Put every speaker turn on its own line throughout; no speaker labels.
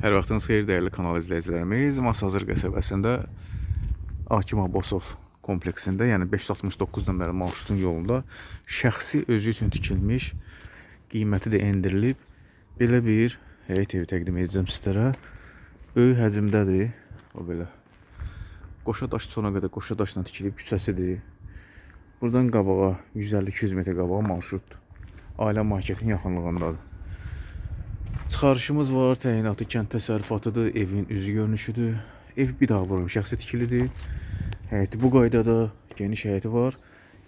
Hər vaxtınız xeyir dəyərli kanal izləyicilərimiz. Masazır qəsəbəsində Akim Abbasov kompleksində, yəni 569 nömrəli marşrutun yolunda şəxsi özü üçün tikilmiş, qiyməti də endirilib belə bir həyət evi təqdim edəcəm sizlərə. Böyük həcmdədir. O belə. Qoşa daş sona qədər qoşa daşla tikilib küçəsidir. Buradan qabağa 150-200 metr qabağa marşrutdur. Ailə marketin yaxınlığındadır. Çıxarışımız var, təyinatı kənd təsərrüfatıdır, evin üzü görünüşüdür. Ev bir daha vururum, şəxsi tikilidir. Həyəti bu qaydada, geniş həyəti var.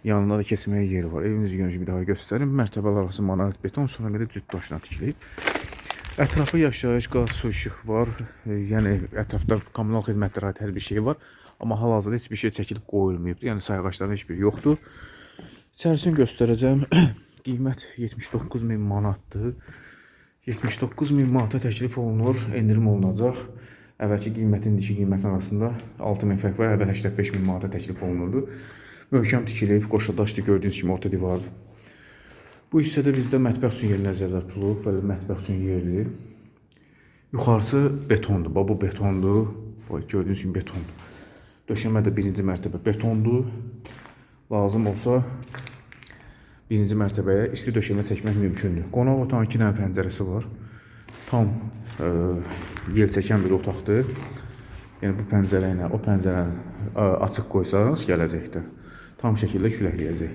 Yanında da keçməyə yeri var. Evin üzü görünüşü bir daha göstərim. Mərtəbələr arası monolit beton, sonra qədər cüt daşla tikilib. Ətrafı yaşayış, qaz, su, işıq var. Yəni ətrafda kommunal xidmətlərə aid hər bir şey var. Amma hal-hazırda heç bir şey çəkilib qoyulmayıbdır. Yəni sayğacların heç biri yoxdur. İçərisini göstərəcəm. Qiymət 79 min manatdır. 79 min manata təklif olunur, endirim olunacaq. Əvvəlki qiymətin indiki qiymətin arasında 6 min fərq var. Əvvəl 85 min manata təklif olunurdu. Möhkəm tikilib, qoşa daşdır gördüyünüz kimi orta divardır. Bu hissədə bizdə mətbəx üçün yer nəzərdə tutulub. Belə mətbəx üçün yerdir. Yuxarısı betondur. Bax bu betondur. Bax gördüyünüz kimi betondur. Döşəmə də birinci mərtəbə betondur. Lazım olsa birinci mərtəbəyə isti döşəmə çəkmək mümkündür. Qonaq otağının 2 dənə pəncərəsi var. Tam yel çəkən bir otaqdır. Yəni bu pəncərə ilə o pəncərəni açıq qoysanız gələcəkdə tam şəkildə küləkləyəcək.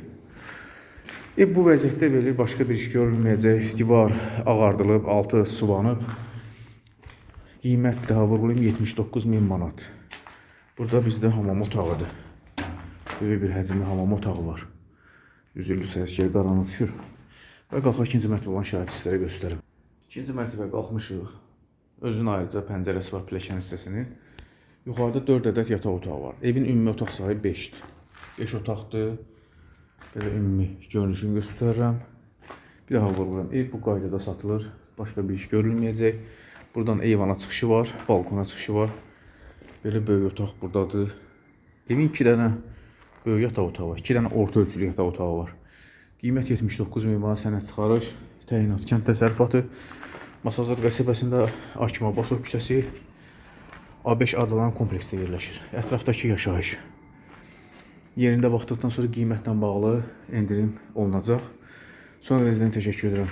Ev bu vəziyyətdə verilir, başqa bir iş görülməyəcək. Divar ağardılıb, altı suvanıb. Qiymət daha vurğulayım 79 min manat. Burada bizdə hamam otağıdır. Böyük bir həcmli hamam otağı var. Üzürlü səs gəlir, qaranlıq düşür. Və qalxaq ikinci mərtəbə olan şəraiti sizlərə göstərim. İkinci mərtəbəyə qalxmışıq. Özünün ayrıca pəncərəsi var pilləkən hissəsinin. Yuxarıda 4 ədəd yataq otağı var. Evin ümumi otaq sayı 5-dir. 5 otaqdır. Belə ümumi görünüşünü göstərirəm. Bir daha vurğulayıram. Ev bu qaydada satılır. Başqa bir iş görülməyəcək. Buradan eyvana çıxışı var, balkona çıxışı var. Belə böyük otaq buradadır. Evin 2 dənə böyük yataq otağı var. 2 dənə orta ölçülü yataq otağı var. Qiymət 79 min manat, sənəd çıxarış, təyinat kənd təsərrüfatı. Masazır qəsəbəsində Akim Abbasov küçəsi A5 adlanan kompleksdə yerləşir. Ətrafdakı yaşayış. Yerində baxdıqdan sonra qiymətlə bağlı endirim olunacaq. Sonra da izləyən təşəkkür edirəm.